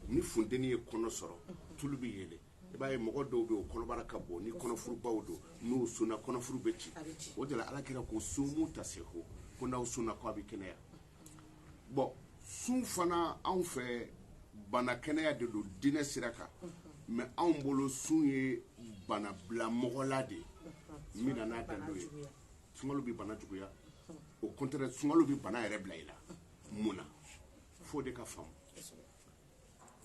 Ni funteni ye kɔnɔ sɔrɔ, tulu bɛ yɛlɛ. I b'a ye mɔgɔ dɔw bɛ yen, o kɔnɔbara ka bon, ni kɔnɔfurubaw don, n'u sunna, kɔnɔfuru bɛ ci. O de la Ala kira ko sumu tasihu, ko n'aw sunna ko a bɛ kɛnɛya. Bon, sun fana anw fɛ bana kɛnɛya de don diinɛ sira kan, mais anw bolo sun ye bana bila mɔgɔ la de ye. N bɛna n'a dalilu ye. Sunkalo bɛ bana juguya, au contraire, sunkalo bɛ bana yɛrɛ bila i la. Mun na? F'o de ka faamu.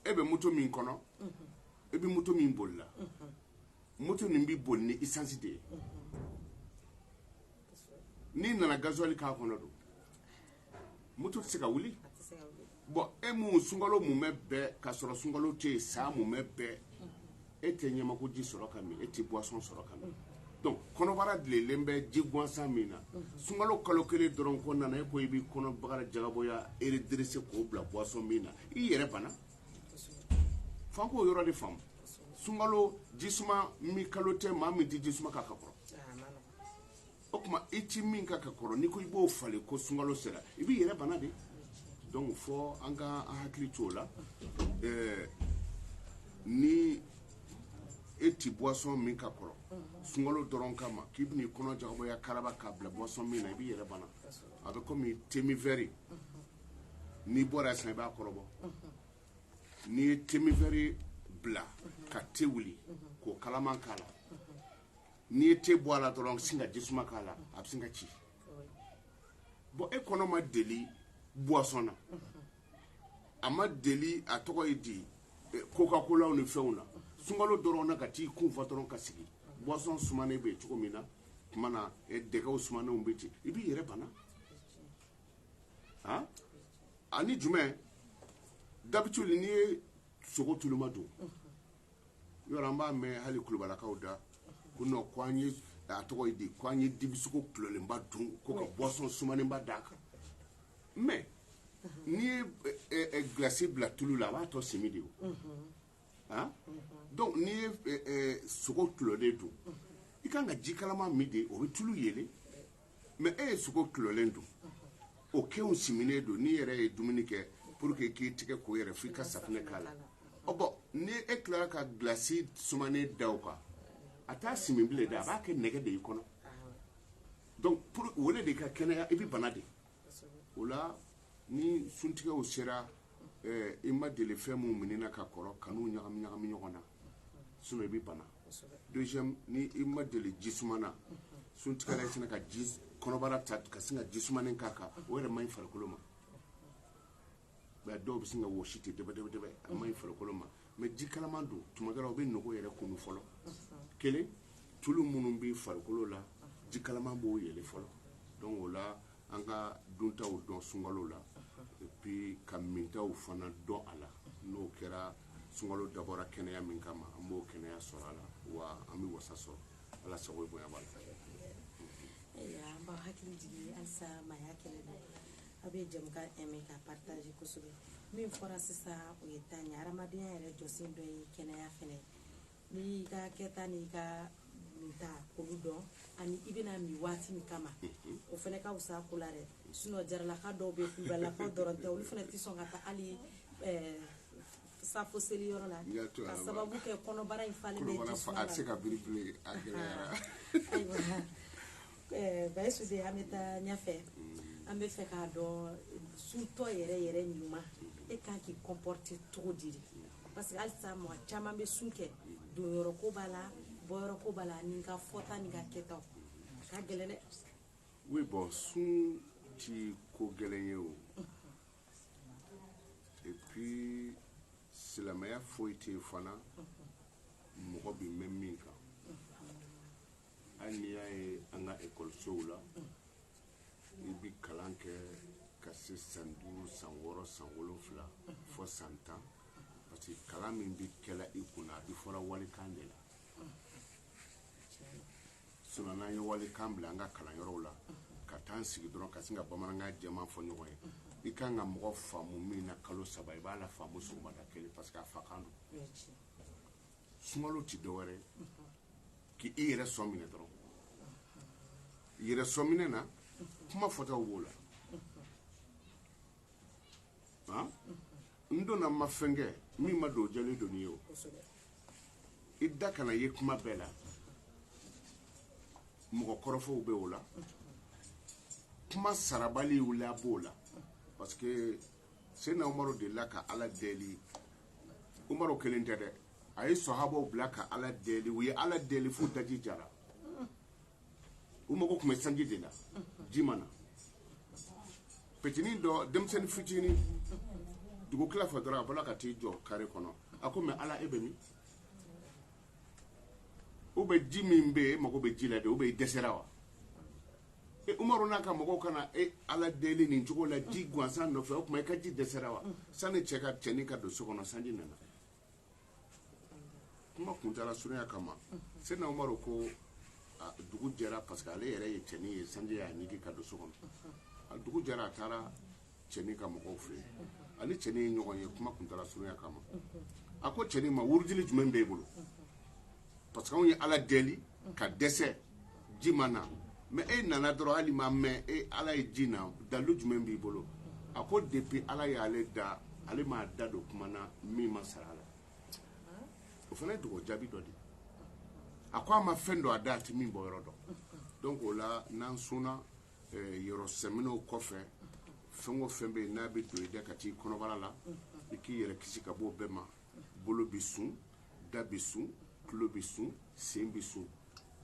E bɛ moto min kɔnɔ, e bɛ moto min boli la, moto nin bɛ boli ni essence de ye. N'i nana gasoil k'a kɔnɔ don, moto tɛ se ka wuli. Bon, e mun sunkalo mumɛ bɛɛ k'a sɔrɔ sunkalo tɛ yen, san mumɛ bɛɛ e tɛ ɲamakuji sɔrɔ ka min, e tɛ boisson sɔrɔ ka min. Donc kɔnɔbara dilenlen bɛ ji gansan min na, sunkalo kalo kelen dɔrɔn kɔnɔna na, e ko i b'i kɔnɔbara jagabɔya redresser k'o bila boisson min na, i yɛrɛ bana. F'an k'o yɔrɔ de faamu. Sunkalo jisuma min kalo tɛ, maa min tɛ jisuma kan ka kɔrɔ, o tuma i ti min kan ka kɔrɔ, n'i ko i b'o falen ko sunkalo sera, i b'i yɛrɛ bana de. Donc fɔ an ka an hakili to o la. Ni e ti boisson min ka kɔrɔ sunkalo dɔrɔn kama k'i bɛn'i kɔnɔ jagabɔya karaba k'a bila boisson min na, i b'i yɛrɛ bana. A bɛ komi thé min verre, n'i bɔra sisan i b'a kɔrɔbɔ. N'i ye thé min verre bila ka te wuli k'o kalaman k'a la, n'i ye te bɔ a la dɔrɔn, sin ka jisuma k'a la, a bɛ sin ka ci. Bon, e kɔnɔ ma deli boisson na, a ma deli, a tɔgɔ ye di, coca-colaw ni fɛnw na, sunkalo dɔrɔn na ka t'i kun fa dɔrɔn ka sigi, boisson sumanen bɛ yen cogo min na, tuma na dɛgɛw sumanenw bɛ ten, i b'i yɛrɛ bana. Han, ani jumɛn? D'habitude n'i ye sogo tuluma dun, yɔrɔ an b'a mɛn hali kulubalakaw da ko non, ko an ye, a tɔgɔ ye di, ko an ye dibisogo tulɔlenba dun, ko ka boisson sumanenba d'a kan. Mais n'i ye glace bila tulu la, a b'a tɔ simi de o. Han, donc n'i ye sogo tulɔlen dun, i kan ka ji kalaman min de, o bɛ tulu yɛlɛ. Mais e ye sogo tulɔlen dun, o kɛw siminen don. N'i yɛrɛ ye dumuni kɛ, pour que k'i tigɛ ko yɛrɛ, f'i ka safunɛ k'a la. Ɔ bon, ni e tilara ka glace sumanen da o kan, a t'a simi bilen dɛ, a b'a kɛ nɛgɛ de y'i kɔnɔ. Donc pour wele de ka kɛnɛya, i bɛ bana de o la. Ni suntigɛw sera, i ma deli fɛn mun minɛ ka kɔrɔ, kan'u ɲagami ɲagami ɲɔgɔn na, sinon i bɛ bana. Deuxième, ni i ma deli ji suma na, suntigɛ la, i sina ka ji kɔnɔbara ta ka sin ka ji sumanen k'a kan, o yɛrɛ man ɲi farikolo ma. Dɔw bɛ sin ka wɔsi ten dɛbɛ dɛbɛ dɛbɛ, a man ɲi farikolo ma. Mais ji kalaman don, tuma dɔ la o bɛ nogo yɛrɛ kunu fɔlɔ. Kelen, tulu minnu bɛ farikolo la, ji kalaman b'o yɛlɛ fɔlɔ. Donc o la an ka duntaw dɔn sunkalo la, et puis ka mintaw fana dɔn a la. N'o kɛra, sunkalo dabɔra kɛnɛya min kama, an b'o kɛnɛya sɔrɔ a la, wa an bɛ wasa sɔrɔ. Ala sago, bonya b'a la. An b'aw hakili jigin halisa, maaya kɛnɛ don. Aw bɛ jɛmukan aimer ka partager kosɛbɛ. Min fɔra sisan, o ye taa ɲɛ hadamadenya yɛrɛ jɔsen dɔ ye. Kɛnɛya fɛnɛ, n'i ka kɛta n'i ka minta olu dɔn, ani i bɛna min waati min kama, o fɛnɛ ka fisa ko la dɛ. Sinon jaralaka dɔw bɛ, kulubalilakaw dɔrɔn tɛ, olu fɛnɛ tɛ sɔn ka taa hali safo seli yɔrɔ la ka sababu kɛ kɔnɔbara in falen bɛ ji suma la. A tɛ se ka biri bilen, a gɛlɛyara. Ayiwa, Bayisu de, an bɛ taa ɲɛfɛ. An bɛ fɛ k'a dɔn, suntɔ yɛrɛ yɛrɛ ɲuman, e kan k'i comporter cogo di de? Parce que halisa mɔgɔ caman bɛ sun kɛ, donyɔrɔ ko b'a la, bɔyɔrɔ ko b'a la, ni ka fɔta ni ka kɛtaw a ka gɛlɛn dɛ. Oui, bon, sun ti ko gɛlɛn ye o. Et puis silamɛya foyi tɛ yen fana mɔgɔ bɛ mɛn min kan. Hali n'i y'a ye an ka ekɔlisow la, i bɛ kalan kɛ ka se san 5, san 6, san 7, fɔ san 10, parce que kalan min bɛ kɛla i kunna, a bɛ fɔra walikan de la. Sinon n'an ye walikan bila an ka kalanyɔrɔw la, ka taa an sigi dɔrɔn ka sin ka bamanankan jɛman fɔ ɲɔgɔn ye, i kan ka mɔgɔ faamu min na kalo 3, i b'a la faamu sɔgɔmada kelen, parce que a fakan don. Sunkalo ti dɔwɛrɛ ye k'i yɛrɛ sɔn minɛ dɔrɔn. Yɛrɛ sɔn minɛ na, kuma fɔtaw b'o la. Han, N donna ma fɛn kɛ min ma don jɛlen don n'i ye o. I da kana ye kuma bɛɛ la. Mɔgɔ kɔrɔfɔw bɛ o la, kuma sarabaliw la b'o la, parce que Seyidina Umaru delila ka Ala deli. Umaru kelen tɛ dɛ, a ye sɔhabaw bila ka Ala deli. U ye Ala deli f'u daji jara. U mago tun bɛ sanji de la, ji ma na. Petinin dɔ, denmisɛnnin fitinin, dugukila fɛ dɔrɔn, a bɔra ka t'i jɔ kare kɔnɔ. A ko: "Mais Ala, e bɛ min? Ou bɛ ji min bɛ yen, e mago bɛ ji la de, ou bɛ i dɛsɛra wa?" E Umaru n'a ka mɔgɔw kana e Ala deli nin cogo la ji gansan nɔfɛ, o tuma e ka ji dɛsɛra wa? Sani cɛ ka cɛnin ka don so kɔnɔ, sanji nana. Kuma kuntala surunya kama, Seyidina Umaru ko dugu jɛra, parce que ale yɛrɛ ye cɛnin ye, sanji y'a ɲigin ka don so kɔnɔ. A dugu jɛra, a taara cɛnin ka mɔgɔw fɛ yen. Ani cɛnin ye ɲɔgɔn ye. Kuma kuntala surunya kama, a ko cɛnin ma: "Wurudili jumɛn b'e bolo? Parce que anw ye Ala deli ka dɛsɛ, ji ma na, mais e nana dɔrɔn, hali ma mɛn, e Ala ye ji na, dalilu jumɛn b'i bolo?" A ko depuis Ala y'ale da, ale m'a da don kuma na min ma sara a la. O fana ye dugawu jaabi dɔ de ye. A ko a ma fɛn dɔ a da, a tɛ min bɔ yɔrɔ dɔn. Donc o la, n'an sunna, yɔrɔ sɛmɛnɛw kɔfɛ, fɛn o fɛn bɛ yen n'a bɛ don i da ka t'i kɔnɔbara la, i k'i yɛrɛ kisi ka bɔ o bɛɛ ma. Bolo bɛ sun, da bɛ sun, tulo bɛ sun, sen bɛ sun.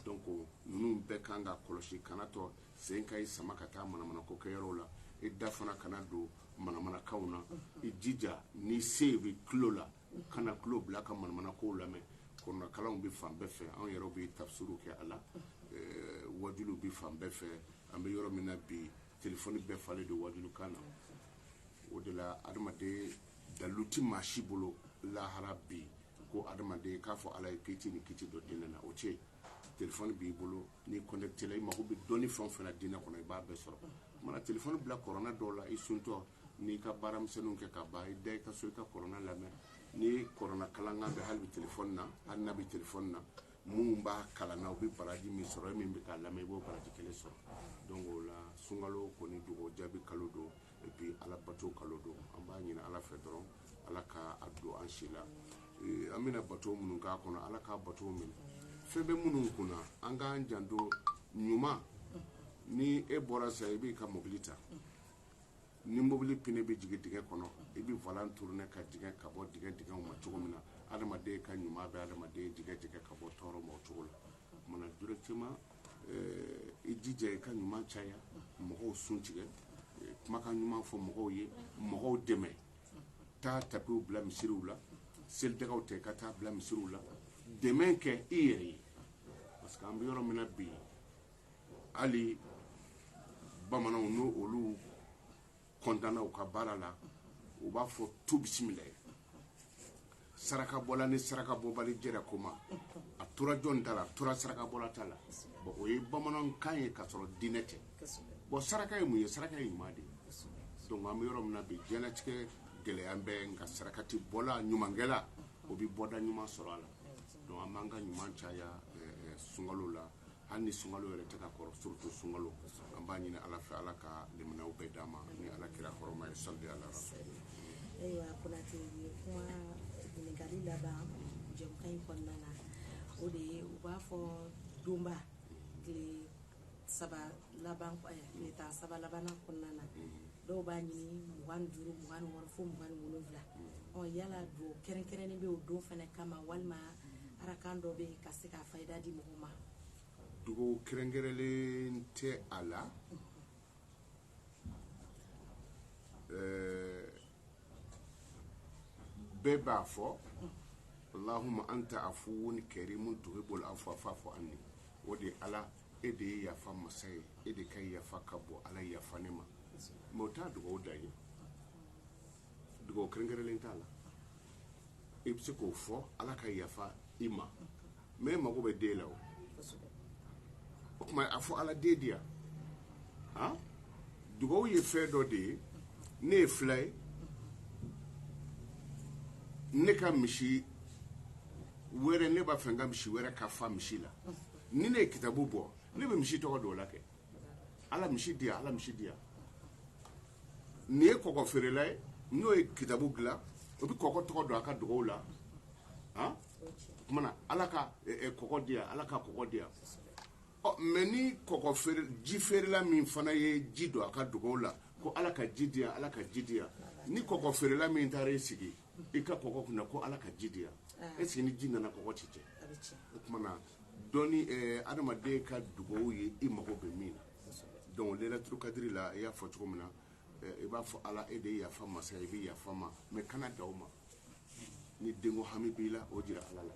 Donc ninnu bɛɛ kan ka kɔlɔsi. Kana tɔ sen ka i sama ka taa manamanako kɛyɔrɔw la, i da fana kana don manamanakaw na. I jija, ni se bɛ tulo la, kana tulo bila ka manamanakow lamɛn. Kɔnɔnakalanw bɛ fan bɛɛ fɛ, anw yɛrɛw bɛ tafsiriw kɛ a la, wajuliw bɛ fan bɛɛ fɛ. An bɛ yɔrɔ min na bi, telefɔni bɛɛ falen don wajulukan na. O de la, adamaden dalilu ti maa si bolo lahara bi ko adamaden k'a fɔ Ala ye k'i ti nin kiti dɔ diinɛ na. O tɛ yen. Telefɔni b'i bolo, n'i connecté la, i mago bɛ dɔnni fɛn o fɛn na diinɛ kɔnɔ, i b'a bɛɛ sɔrɔ. Mana telefɔni bila kɔrɔna dɔw la, i suntɔ, n'i ka baaramisɛnninw kɛ ka ban, i da i ka so, i ka kɔrɔna lamɛn. Ni kɔrɔna kalankan bɛ hali bi telefɔni na, hali n'a bɛ telefɔni na, minnu b'a kalan na, u bɛ baraji min sɔrɔ, e min bɛ k'a lamɛn, i b'o baraji kelen sɔrɔ. Donc o la, sunkalo kɔni, dugawu jaabi kalo don, et puis Ala bato kalo don. An b'a ɲini Ala fɛ dɔrɔn, Ala ka a don an si la. An bɛna bato minnu k'a kɔnɔ, Ala k'a bato minɛ. Fɛn bɛ minnu kunna, an k'an janto ɲuman. Ni e bɔra sisan, i b'i ka mobili ta, ni mobili pneu bɛ jigin dingɛ kɔnɔ, i bɛ volant tourner ka jigin ka bɔ dingɛ dingɛw ma cogo min na, adamaden ka ɲuman bɛ adamaden jigin jigin ka bɔ tɔɔrɔ ma o cogo la. Kumana directement, i jija i ka ɲuman caya, mɔgɔw sun tigɛ, kumakan ɲuman fɔ mɔgɔw ye, mɔgɔw dɛmɛ, taa tapiw bila misiriw la, selidagaw ta i ka taa bila misiriw la, dɛmɛ kɛ i yɛrɛ ye. Parce que an bɛ yɔrɔ min na bi, hali bamananw, n'o olu kɔntanna u ka baara la, u b'a fɔ tu bisimila ye. Saraka bɔla ni saraka bɔbali jɛra ko ma, a tora jɔn ta la? A tora saraka bɔla ta la. Bon, o ye bamanankan ye k'a sɔrɔ diinɛ tɛ. Bon, saraka ye mun ye? Saraka ye ɲuman de ye. Donc an bɛ yɔrɔ min na bi, diɲɛlatigɛ gɛlɛya bɛ, nka sarakati bɔla ɲumankɛla, o bɛ bɔda ɲuman sɔrɔ a la. Donc an b'an ka ɲuman caya sunkalo la, hali ni sunkalo yɛrɛ tɛ ka kɔrɔ, surtout sunkalo. An b'a ɲini Ala fɛ, Ala ka limaniyaw bɛɛ d'an ma ni Ala kira hɔrɔma ye. Sali ala rasul. Ayiwa Konate, ye kuma ɲininkali laban jɛmukan in kɔnɔna na, o de ye u b'a fɔ donba tile 3 laban, tile 13 labanna kɔnɔna na, dɔw b'a ɲini 25, 26 fo 27. Ɔ yala dugawu kɛrɛnkɛrɛnnen bɛ o don fana kama, walima arakan dɔ bɛ yen ka se ka fayida di mɔgɔw ma? Dugawu kɛrɛnkɛrɛnlen tɛ a la. Bɛɛ b'a fɔ Allahumma anta afuwun karimun tuhibbul afwa fa'fu anni. O de ye Ala, e de ye yafa masa ye, e de ka yafa ka bɔ, Ala yafa ne ma. Mais o t'a dugawu dan ye, dugawu kɛrɛnkɛrɛnlen t'a la. I bɛ se k'o fɔ Ala ka yafa i ma, mais e mago bɛ den la. O o tuma a fɔ Ala den di yan. Han, dugawu ye fɛn dɔ de ye. Ne ye fila ye, ne ka misi wɛrɛ, ne b'a fɛ n ka misi wɛrɛ ka fa misi la. Ni ne ye kitabu bɔ, ne bɛ misi tɔgɔ don o la kɛ: Ala misi di yan, Ala misi di yan. Nin ye kɔgɔ feerela ye, n'o ye kitabu dilan. O bɛ kɔgɔ tɔgɔ don a ka dugawu la. Han, o tuma na Ala ka kɔgɔ di yan, Ala ka kɔgɔ di yan. Ɔ, mais ni kɔgɔ feere, ji feerela min fana ye ji don a ka dugawu la ko Ala ka ji di yan, Ala ka ji di yan, ni kɔgɔ feerela min taara i sigi i ka kɔgɔ kunna ko Ala ka ji di yan, est ce que ni ji nana kɔgɔ ti cɛ? A bɛ tiɲɛ. O tuma na dɔnni, adamaden ka dugawu ye i mago bɛ min na. Donc lailatul kadiri la, i y'a fɔ cogo min na, i b'a fɔ Ala, e de ye yafa masa ye, i bɛ yafa ma, mais kana da o ma. Ni denko hami b'i la, o jira Ala la.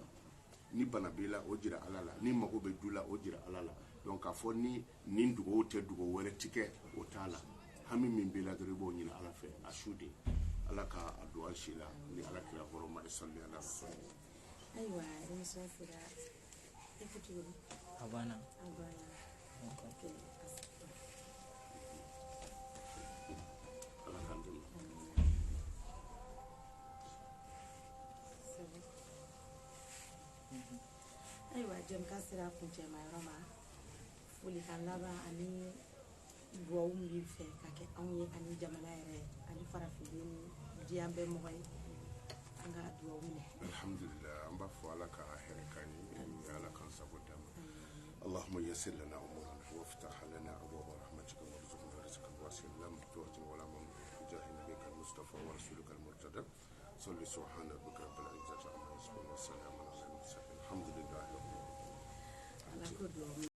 Ni bana b'i la, o jira Ala la. Ni mago bɛ du la, o jira Ala la. Donc k'a fɔ ni nin dugawu tɛ, dugawu wɛrɛ ti kɛ, o t'a la. Hami min b'i la dɔrɔn, i b'o ɲini Ala fɛ. A su de, Ala ka a don an si la ni Ala kira hɔrɔma sali ala. Ayiwa, émission sera e ko cogo di? A banna. A banna. Ok. Ala k'an dɛmɛ. C'est bon. Ayiwa, jɛmukan sera kuncɛma yɔrɔ ma. Folikan laban ani duwawu min b'i fɛ ka kɛ anw ye ani jamana yɛrɛ ani farafinden ni diɲɛ bɛɛ mɔgɔ ye, an ka duwawu minɛ. Alhamdulillah, an b'a fɔ Ala ka hɛrɛ k'an ye, Ala k'an sago d'an ma. اللهم يسر لنا امورنا وافتح لنا ابواب رحمتك وارزقنا رزقا واسعا لا مقطوعة ولا ممنوع بجاه نبيك المصطفى ورسولك المرتضى. صل. سبحان ربك رب العزة عما يصفون وسلام على المرسلين، الحمد لله رب العالمين. Ala ko duwawu.